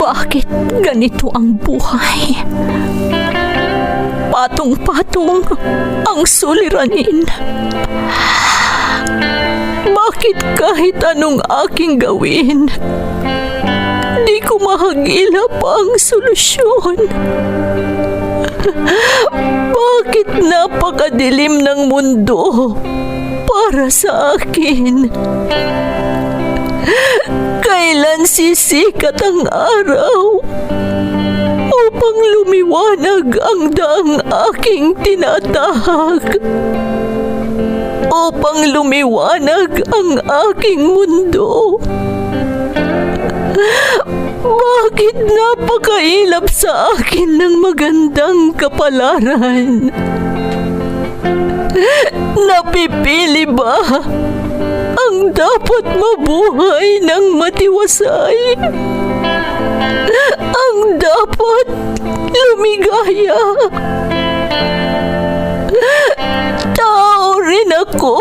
Bakit ganito ang buhay? Patong-patong ang suliranin. Bakit kahit anong aking gawin, di ko mahagilap ang solusyon? Bakit napakadilim ng mundo para sa akin? Kailan sisikat ang araw upang lumiwanag ang daang aking tinatahak? Upang lumiwanag ang aking mundo? Bakit napakailap sa akin ng magandang kapalaran? Napipili ba ang dapat mabuhay ng matiwasay? Ang dapat lumigaya? Tao rin ako.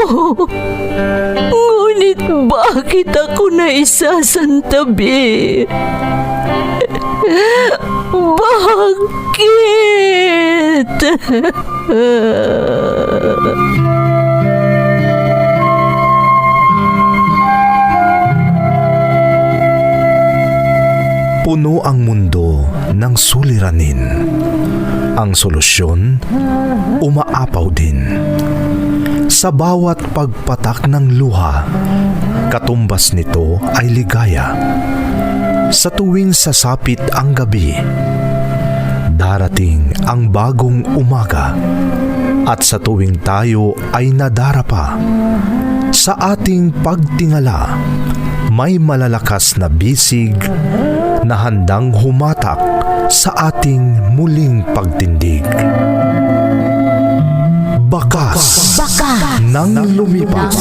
Ngunit bakit ako naisasantabi? Bakit? Puno ang mundo ng suliranin. Ang solusyon, umaapaw din. Sa bawat pagpatak ng luha, katumbas nito ay ligaya. Sa tuwing sasapit ang gabi, darating ang bagong umaga. At sa tuwing tayo ay nadarapa, sa ating pagtingala, may malalakas na bisig na handang humatak sa ating muling pagtindig. Bakas ng lumipas.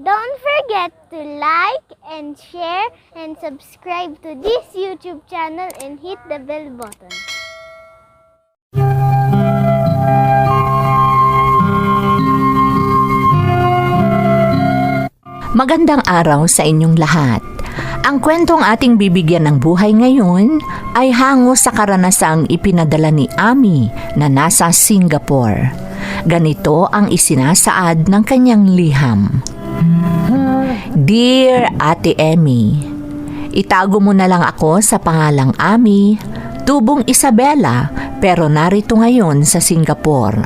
Don't forget to like and share and subscribe to this YouTube channel and hit the bell button. Magandang araw sa inyong lahat. Ang kwentong ating bibigyan ng buhay ngayon ay hango sa karanasang ipinadala ni Ami na nasa Singapore. Ganito ang isinasaad ng kanyang liham. Dear Ate Emmy, itago mo na lang ako sa pangalang Ami, tubong Isabela, pero narito ngayon sa Singapore.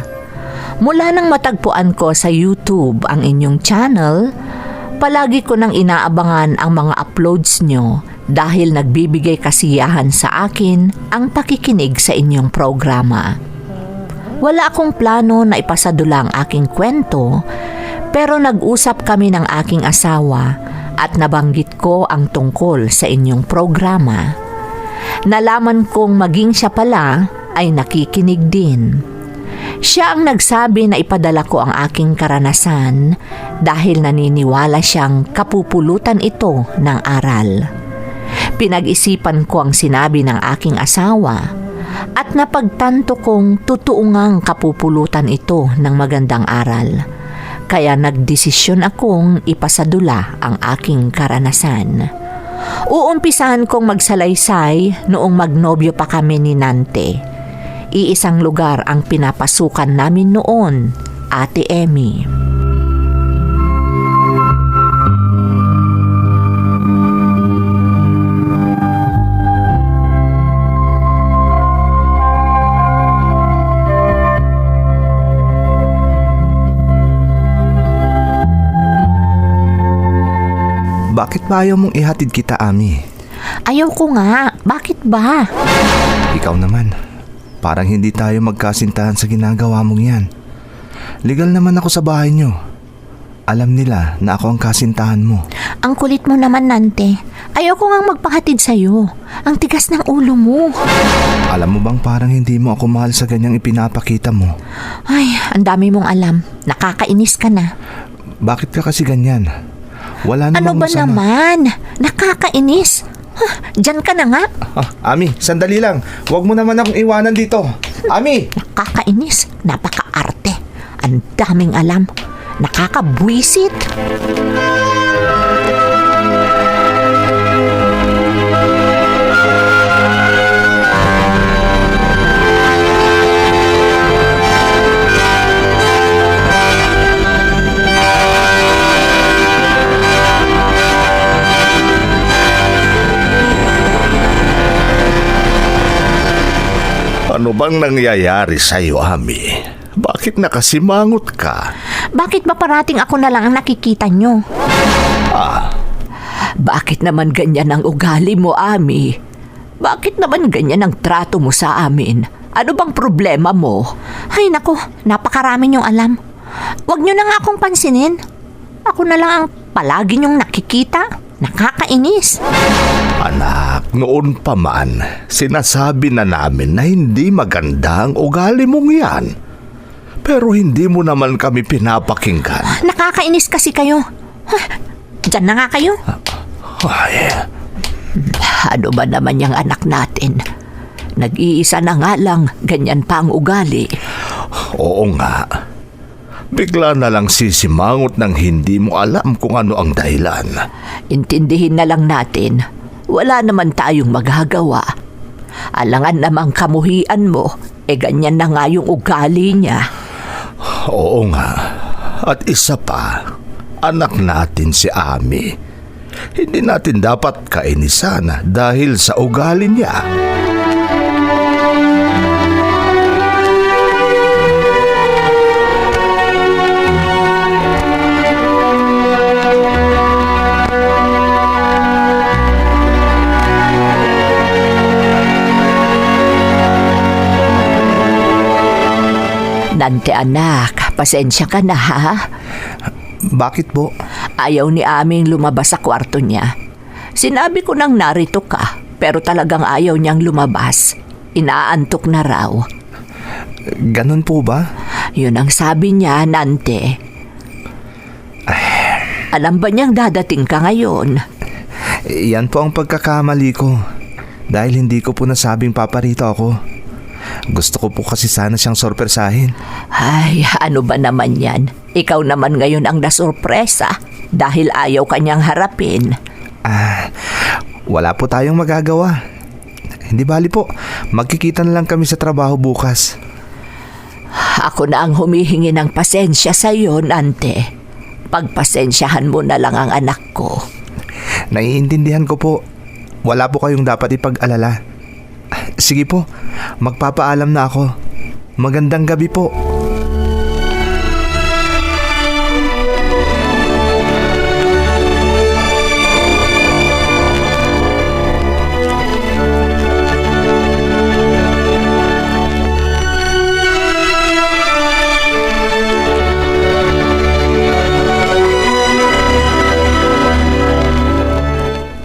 Mula nang matagpuan ko sa YouTube ang inyong channel, palagi ko nang inaabangan ang mga uploads nyo dahil nagbibigay kasiyahan sa akin ang pakikinig sa inyong programa. Wala akong plano na ipasadula ang aking kwento, pero nag-usap kami ng aking asawa at nabanggit ko ang tungkol sa inyong programa. Nalaman kong maging siya pala ay nakikinig din. Siya ang nagsabi na ipadala ko ang aking karanasan dahil naniniwala siyang kapupulutan ito ng aral. Pinag-isipan ko ang sinabi ng aking asawa at napagtanto kong totoo ngang kapupulutan ito ng magandang aral. Kaya nagdesisyon akong ipasadula ang aking karanasan. Uumpisahan kong magsalaysay noong magnobyo pa kami ni Nante. Iisang lugar ang pinapasukan namin noon, Ate Emmy. Bakit ba ayaw mong ihatid kita, Ami? Ayaw ko nga. Bakit ba? Ikaw naman. Parang hindi tayo magkasintahan sa ginagawa mong yan. Legal naman ako sa bahay nyo. Alam nila na ako ang kasintahan mo. Ang kulit mo naman, Nante. Ayoko ngang magpahatid sa'yo. Ang tigas ng ulo mo. Alam mo bang parang hindi mo ako mahal sa ganyang ipinapakita mo? Ay, ang dami mong alam. Nakakainis ka na. Bakit ka kasi ganyan? Wala namang Ano ba masama. naman? Nakakainis. Diyan ka na nga. Ami, sandali lang. Huwag mo naman akong iwanan dito. Ami! Nakakainis. Napaka-arte. Ang daming alam. Nakakabwisit. Ano bang nangyayari sa'yo, Ami? Bakit nakasimangot ka? Bakit ba parating ako na lang ang nakikita nyo? Bakit naman ganyan ang ugali mo, Ami? Bakit naman ganyan ang trato mo sa amin? Ano bang problema mo? Ay nako, napakarami niyong alam. Huwag niyo na nga akong pansinin. Ako na lang ang palagi niyong nakikita. Nakakainis. Anak, noon pa man, sinasabi na namin na hindi maganda ang ugali mong yan. Pero hindi mo naman kami pinapakinggan. Nakakainis kasi kayo. Diyan na nga kayo. Ay, Ano ba naman yung anak natin? Nag-iisa na nga lang, ganyan pa ang ugali. oo nga. Bigla na lang sisimangot ng hindi mo alam kung ano ang dahilan. Intindihin na lang natin, wala naman tayong magagawa. Alangan namang kamuhian mo, ganyan na nga yung ugali niya. Oo nga. At isa pa, anak natin si Ami. Hindi natin dapat kainisan dahil sa ugali niya. Nante anak, pasensya ka na ha. Bakit po? Ayaw ni Aming lumabas sa kwarto niya. Sinabi ko nang narito ka, pero talagang ayaw niyang lumabas. Inaantok na raw. Ganon po ba? Yun ang sabi niya, Nante. Alam ba niyang dadating ka ngayon? Yan po ang pagkakamali ko. Dahil hindi ko po nasabing paparito ako. Gusto ko po kasi sana siyang sorpresahin. Ay, ano ba naman yan? Ikaw naman ngayon ang nasurpresa dahil ayaw kanyang harapin. Wala po tayong magagawa. Hindi bali po, magkikita na lang kami sa trabaho bukas. Ako na ang humihingi ng pasensya sa iyo, Nante. Pagpasensyahan mo na lang ang anak ko. Naiintindihan ko po. Wala po kayong dapat ipag-alala. Sige po, magpapaalam na ako. Magandang gabi po.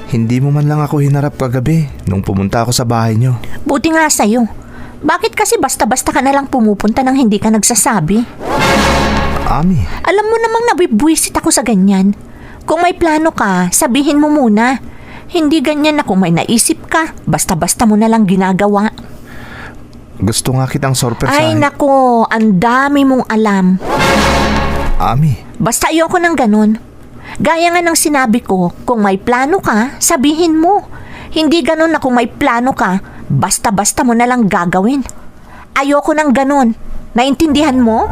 Hindi mo man lang ako hinarap kagabi nung pumunta ako sa bahay niyo. Buti nga sa'yo. Bakit kasi basta-basta ka na lang pumupunta nang hindi ka nagsasabi? Ami, Alam mo namang nabibwisit ako sa ganyan. Kung may plano ka, sabihin mo muna. Hindi ganyan na kung may naisip ka, basta-basta mo na lang ginagawa. gusto nga kitang Ay sorpresahin. nako, ang dami mong alam. Ami, Basta ayoko ng ganun. Gaya nga ng sinabi ko, kung may plano ka, sabihin mo. Hindi ganun na kung may plano ka, basta-basta mo na lang gagawin. Ayoko ng ganun. Naintindihan mo?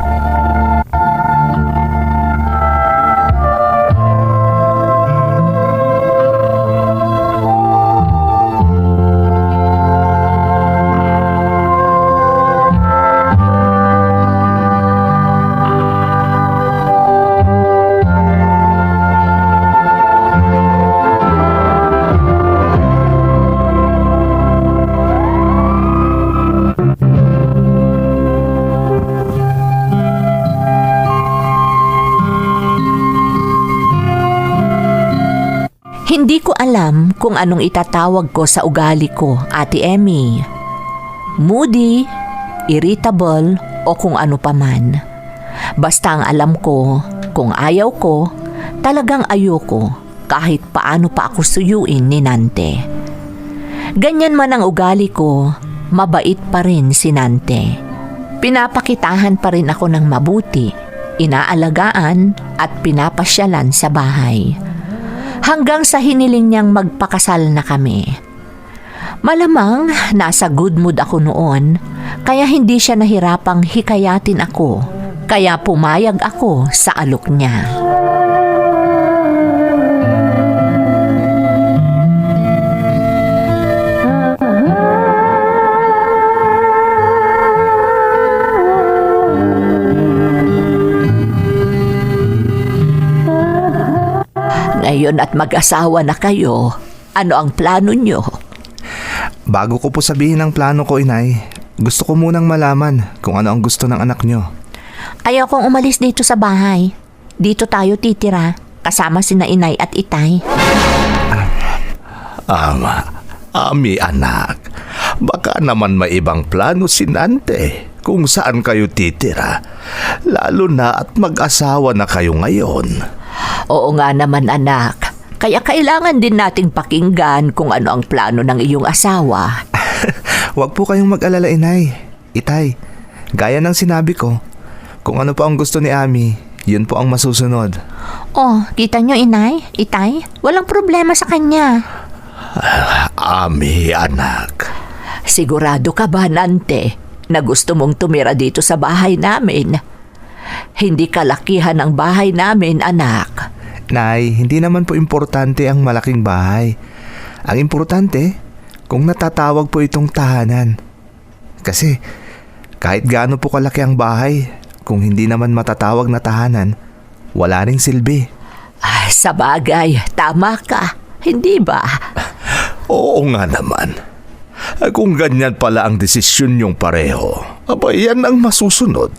Hindi ko alam kung anong itatawag ko sa ugali ko, Ate Emmy. Moody, irritable, o kung ano paman. Basta ang alam ko, kung ayaw ko, talagang ayoko kahit paano pa ako suyuin ni Nante. Ganyan man ang ugali ko, mabait pa rin si Nante. Pinapakitahan pa rin ako ng mabuti, inaalagaan at pinapasyalan sa bahay. Hanggang sa hiniling niyang magpakasal na kami. Malamang nasa good mood ako noon, kaya hindi siya nahirapang hikayatin ako, kaya pumayag ako sa alok niya. Ngayon at mag-asawa na kayo, ano ang plano nyo? Bago ko po sabihin ang plano ko, Inay, gusto ko munang malaman kung ano ang gusto ng anak nyo. Ayaw kong umalis dito sa bahay. Dito tayo titira, kasama sina Inay at Itay. Ami anak, baka naman may ibang plano si Nante kung saan kayo titira, lalo na at mag-asawa na kayo ngayon. Oo nga naman anak, kaya kailangan din nating pakinggan kung ano ang plano ng iyong asawa. Huwag po kayong mag-alala, Inay. Itay, gaya ng sinabi ko, kung ano pa ang gusto ni Ami, yun po ang masusunod. Oh, kita nyo Inay, Itay, walang problema sa kanya. Ami anak, Sigurado ka ba, Nante, na gusto mong tumira dito sa bahay namin? Hindi kalakihan ang bahay namin, anak. Nay, hindi naman po importante ang malaking bahay. Ang importante, kung natatawag po itong tahanan. Kasi, kahit gaano po kalaki ang bahay, kung hindi naman matatawag na tahanan, wala ring silbi. Ay, sa bagay, tama ka. Hindi ba? oo nga naman. Kung ganyan pala ang desisyon niyong pareho, aba yan ang masusunod.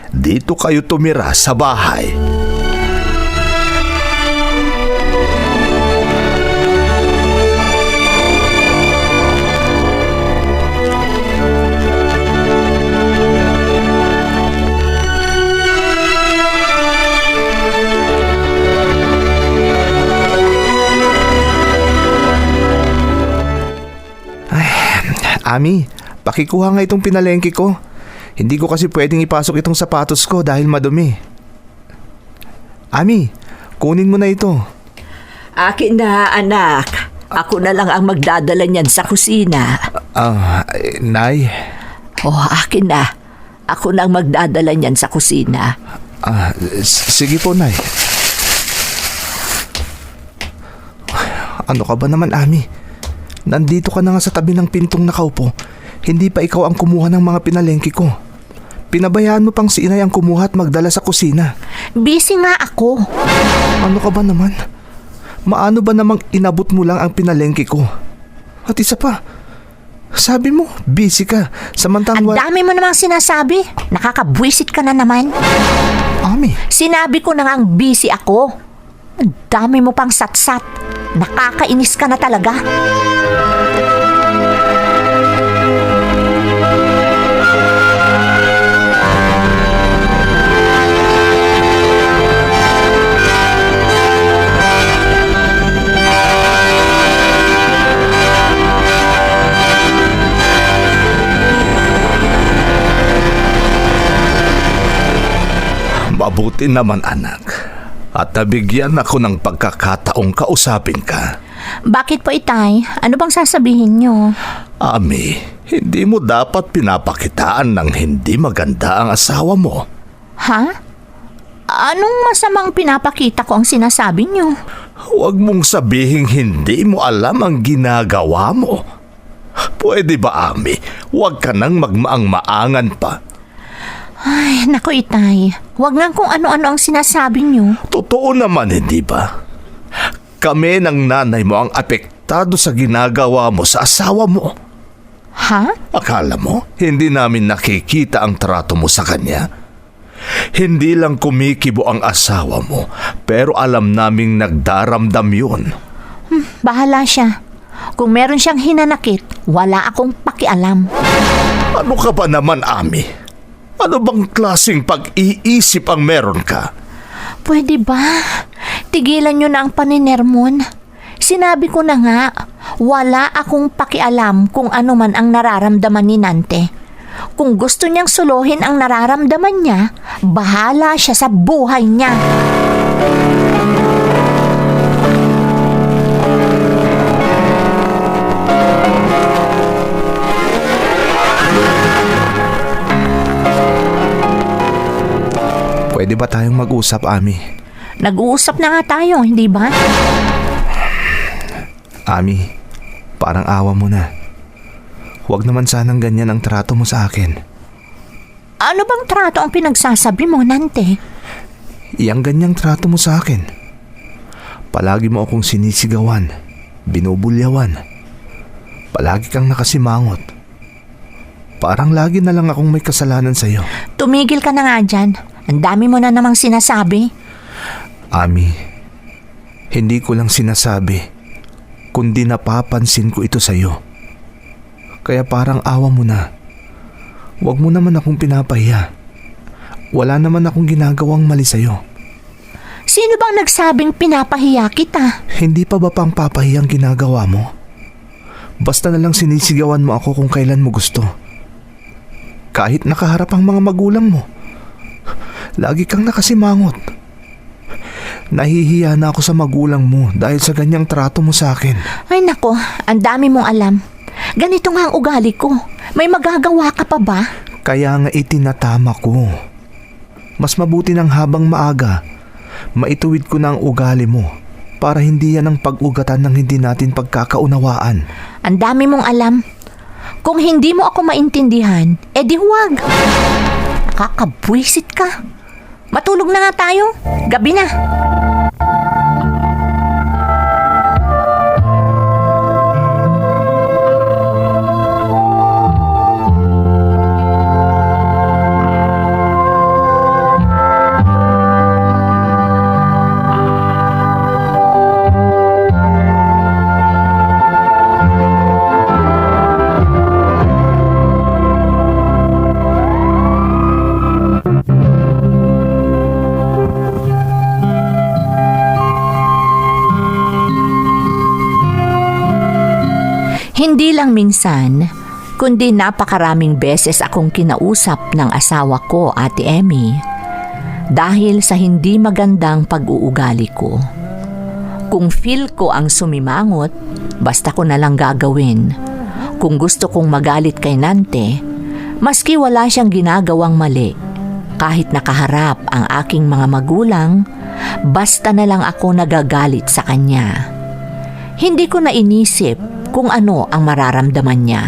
Dito kayo tumira sa bahay. Ami, pakikuha nga itong pinalengke ko. Hindi ko kasi pwedeng ipasok itong sapatos ko dahil madumi. Ami, kunin mo na ito. Akin na, anak. Ako na lang ang magdadala niyan sa kusina. Nay. Oh, akin na. Ako na ang magdadala niyan sa kusina. Sige po, Nay. Ano ka ba naman, Ami? Nandito ka na nga sa tabi ng pintong nakaupo. Hindi pa ikaw ang kumuha ng mga pinalengke ko. Pinabayaan mo pang si Inay ang kumuha at magdala sa kusina. Busy nga ako. Ano ka ba naman? Maano ba namang inabot mo lang ang pinalengke ko? At isa pa, sabi mo, busy ka. Ang dami mo namang sinasabi. Nakakabwisit ka na naman. Ami. Sinabi ko na nga busy ako. Ang dami mo pang satsat. Nakakainis ka na talaga. Mabuti naman anak. At nabigyan ako ng pagkakataong kausapin ka. Bakit po, Itay? Ano bang sasabihin nyo? Ami, hindi mo dapat pinapakitaan ng hindi maganda ang asawa mo. Ha? Anong masamang pinapakita ko ang sinasabi nyo? Huwag mong sabihing hindi mo alam ang ginagawa mo. Pwede ba, Ami? Huwag ka nang magmaang-maangan pa. Ay, naku, Itay. Huwag nga kung ano-ano ang sinasabi nyo. Totoo naman, hindi ba? Kami ng nanay mo ang apektado sa ginagawa mo sa asawa mo. Ha? Akala mo, hindi namin nakikita ang trato mo sa kanya? Hindi lang kumikibo ang asawa mo, pero alam naming nagdaramdam yun. Bahala siya. Kung meron siyang hinanakit, wala akong pakialam. Ano ka ba naman, Ami? Ano bang klaseng pag-iisip ang meron ka? Pwede ba? Tigilan niyo na ang paninermon. Sinabi ko na nga, wala akong pakialam kung ano man ang nararamdaman ni Nante. Kung gusto niyang suluhin ang nararamdaman niya, bahala siya sa buhay niya. Pwede ba tayong mag-usap, Ami? Nag-uusap na nga tayo, hindi ba? Ami, parang awa mo na. Huwag naman sanang ganyan ang trato mo sa akin. Ano bang trato ang pinagsasabi mo, Nante? Iyang ganyang trato mo sa akin. Palagi mo akong sinisigawan, binubulyawan. Palagi kang nakasimangot. Parang lagi na lang akong may kasalanan sa'yo. Tumigil ka na nga dyan. Ang dami mo na namang sinasabi. Ami, hindi ko lang sinasabi, kundi napapansin ko ito sa'yo. Kaya parang awa mo na. Huwag mo naman akong pinapahiya. Wala naman akong ginagawang mali sa'yo. Sino bang nagsabing pinapahiya kita? Hindi pa ba pang papahiyang ginagawa mo? Basta na lang sinisigawan mo ako kung kailan mo gusto. Kahit nakaharap ang mga magulang mo. Lagi kang nakasimangot. Nahihiya na ako sa magulang mo dahil sa ganyang trato mo sa akin. Ay nako, ang dami mong alam. Ganito nga ang ugali ko. May magagawa ka pa ba? Kaya nga itinatama ko. Mas mabuti ng habang maaga, maituwid ko na ang ugali mo para hindi yan ang pag-ugatan ng hindi natin pagkakaunawaan. Ang dami mong alam. Kung hindi mo ako maintindihan, edi huwag. Nakakabwisit ka. Matulog na nga tayo. Gabi na. Hindi lang minsan, kundi napakaraming beses akong kinausap ng asawa ko, Ate Emmy, dahil sa hindi magandang pag-uugali ko. Kung feel ko ang sumimangot, basta ko na lang gagawin. Kung gusto kong magalit kay Nante, maski wala siyang ginagawang mali, kahit nakaharap ang aking mga magulang, basta na lang ako nagagalit sa kanya. Hindi ko na inisip kung ano ang mararamdaman niya.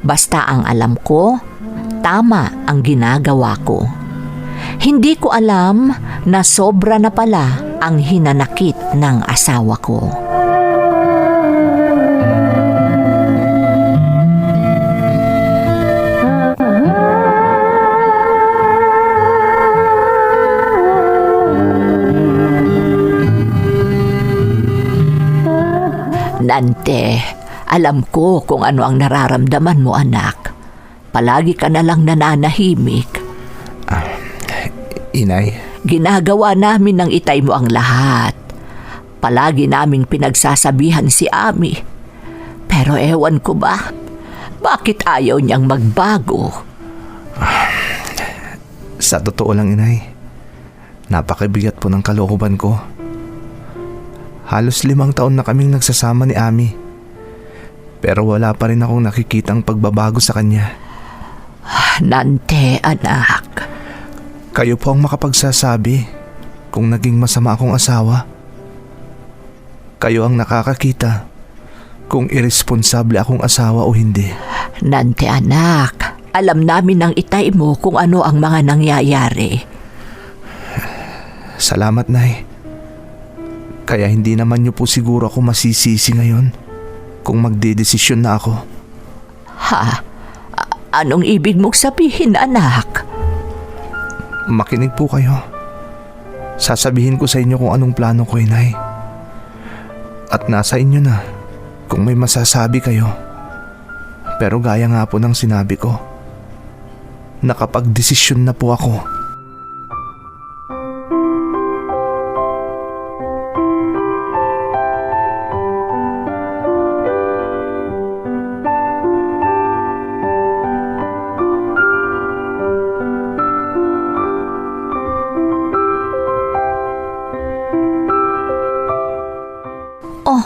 Basta ang alam ko, tama ang ginagawa ko. Hindi ko alam na sobra na pala ang hinanakit ng asawa ko. Nante, alam ko kung ano ang nararamdaman mo, anak. Palagi ka na lang nananahimik. Inay, Ginagawa namin ng itay mo ang lahat. Palagi naming pinagsasabihan si Ami. Pero ewan ko ba, bakit ayaw niyang magbago? sa totoo lang, Inay, napakabigat po ng kalooban ko. Halos 5 taon na kaming nagsasama ni Ami. Pero wala pa rin akong nakikitang pagbabago sa kanya. Nante, anak. Kayo po ang makapagsasabi kung naging masama akong asawa. Kayo ang nakakakita kung irresponsable akong asawa o hindi. Nante, anak. Alam namin ng itay mo kung ano ang mga nangyayari. Salamat, Nay. Kaya hindi naman niyo po siguro ako masisisi ngayon kung magdedesisyon na ako. Ha? Anong ibig mong sabihin, anak? Makinig po kayo. Sasabihin ko sa inyo kung anong plano ko, Inay. At nasa inyo na kung may masasabi kayo. Pero gaya nga po ng sinabi ko, nakapagdesisyon na po ako. Oh,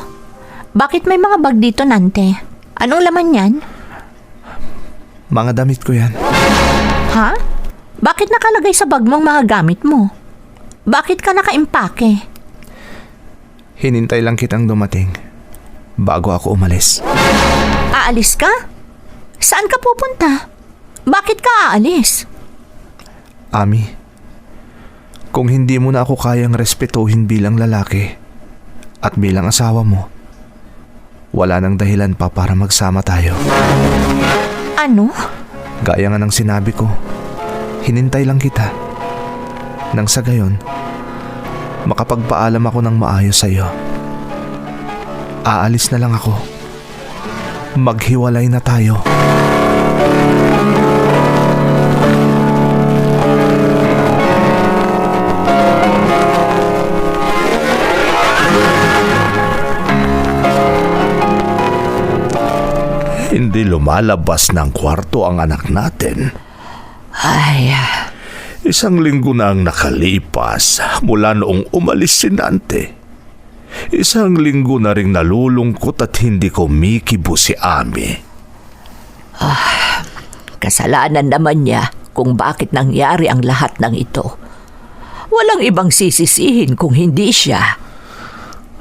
bakit may mga bag dito, Nante? Anong laman yan? Mga damit ko yan. Ha? Bakit nakalagay sa bag mong mga gamit mo? Bakit ka nakaimpake? Hinintay lang kitang dumating bago ako umalis. Aalis ka? Saan ka pupunta? Bakit ka aalis? Ami, kung hindi mo na ako kayang respetuhin bilang lalaki at bilang asawa mo, wala nang dahilan pa para magsama tayo. Ano? Gaya nga ng sinabi ko, hinintay lang kita. Nang sa gayon, makapagpaalam ako ng maayos sa iyo. Aalis na lang ako. Maghiwalay na tayo. Hindi lumalabas ng kwarto ang anak natin. Ay, 1 linggo na ang nakalipas mula noong umalis si Nante. 1 linggo na ring nalulungkot at hindi kumikibo si Ami. kasalanan naman niya kung bakit nangyari ang lahat ng ito. Walang ibang sisisihin kung hindi siya.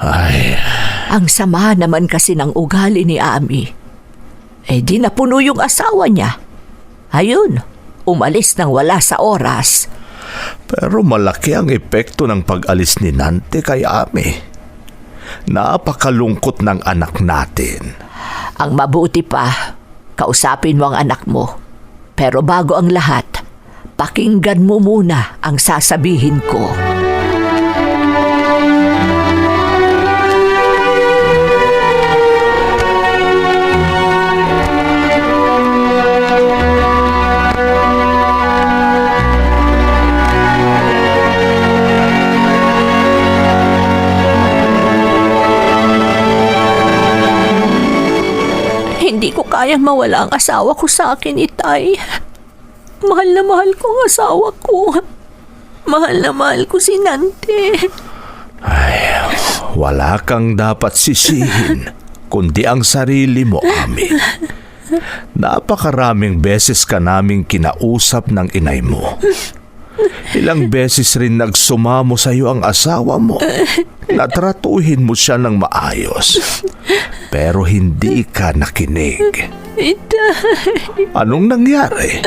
Ay, Ang sama naman kasi ng ugali ni Ami. Di napuno yung asawa niya. Ayun, umalis nang wala sa oras. pero malaki ang epekto ng pag-alis ni Nante kay Ami. Napakalungkot ng anak natin. Ang mabuti pa, kausapin mo ang anak mo. Pero bago ang lahat, pakinggan mo muna ang sasabihin ko. Hindi ko kayang mawala ang asawa ko sa akin, Itay. Mahal na mahal ko ang asawa ko. Mahal na mahal ko si Nante. Wala kang dapat sisihin, kundi ang sarili mo, Ami. Napakaraming beses ka naming kinausap ng inay mo. Ilang beses rin nagsumamo sa iyo ang asawa mo. Natratuhin mo siya ng maayos. Pero hindi ka nakinig. Itay. Anong nangyari?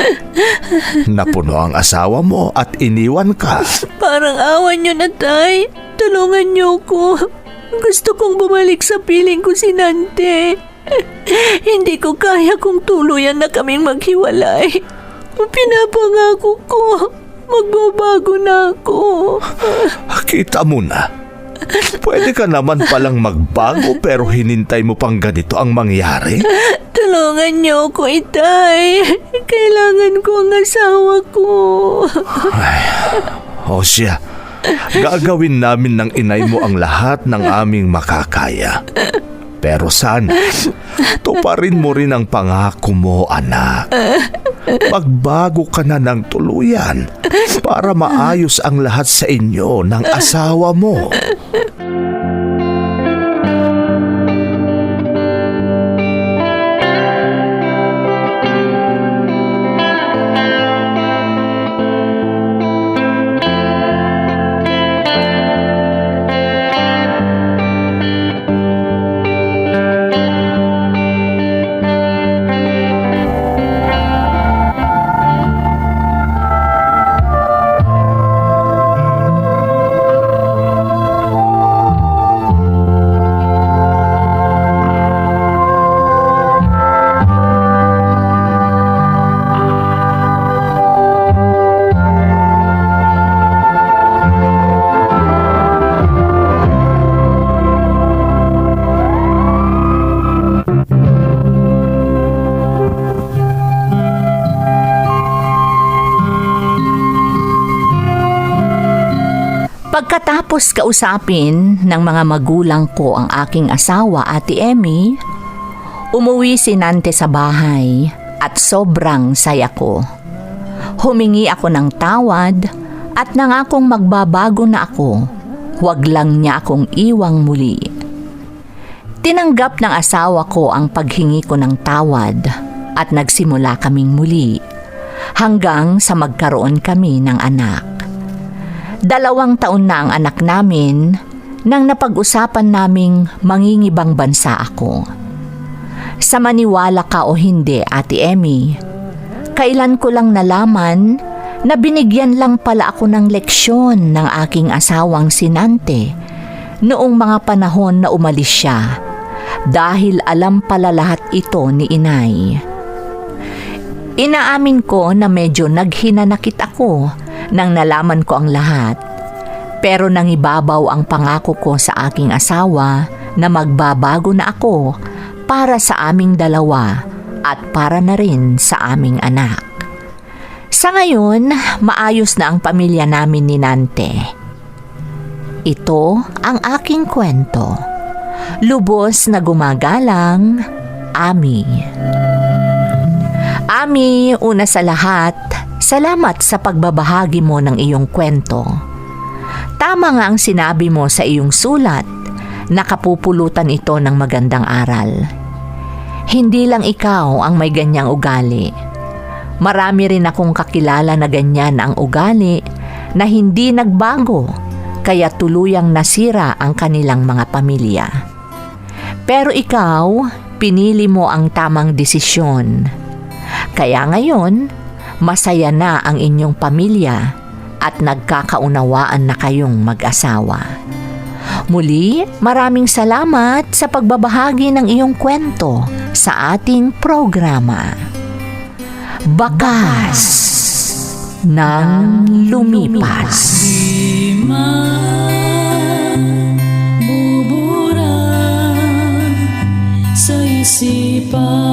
Napuno ang asawa mo at iniwan ka. Parang awan niyo na, Tay. Tulungan niyo ko. Gusto kong bumalik sa piling ko si Nante. Hindi ko kaya kung tuluyan na kaming maghiwalay. Pinapangako ko, magbabago na ako. Kita mo na. Pwede ka naman palang magbago pero hinintay mo pang ganito ang mangyari. Tulungan niyo ko, Itay. Kailangan ko ang asawa ko. O siya, gagawin namin ng inay mo ang lahat ng aming makakaya. Pero sana, tuparin mo rin ang pangako mo, anak. Magbago ka na ng tuluyan para maayos ang lahat sa inyo ng asawa mo. Matapos kausapin ng mga magulang ko ang aking asawa, Ate Emmy, umuwi si Nante sa bahay at sobrang saya ko. Humingi ako ng tawad at nangakong magbabago na ako. Huwag lang niya akong iwang muli. Tinanggap ng asawa ko ang paghingi ko ng tawad at nagsimula kaming muli hanggang sa magkaroon kami ng anak. 2 taon na ang anak namin nang napag-usapan naming mangingibang bansa ako. Sa maniwala ka o hindi, Ate Emmy, kailan ko lang nalaman na binigyan lang pala ako ng leksyon ng aking asawang si Nante noong mga panahon na umalis siya dahil alam pala lahat ito ni Inay. Inaamin ko na medyo naghinanakit ako nang nalaman ko ang lahat, pero nangibabaw ang pangako ko sa aking asawa na magbabago na ako para sa aming dalawa at para na rin sa aming anak. Sa ngayon, maayos na ang pamilya namin ni Nante. Ito ang aking kwento. Lubos na gumagalang, Ami. Ami, una sa lahat, salamat sa pagbabahagi mo ng iyong kwento. Tama nga ang sinabi mo sa iyong sulat, nakapupulutan ito ng magandang aral. Hindi lang ikaw ang may ganyang ugali. Marami rin akong kakilala na ganyan ang ugali na hindi nagbago, kaya tuluyang nasira ang kanilang mga pamilya. Pero ikaw, pinili mo ang tamang desisyon. Kaya ngayon, masaya na ang inyong pamilya at nagkakaunawaan na kayong mag-asawa. Muli, maraming salamat sa pagbabahagi ng iyong kwento sa ating programa. Bakas ng Lumipas. Di man bubura sa isipan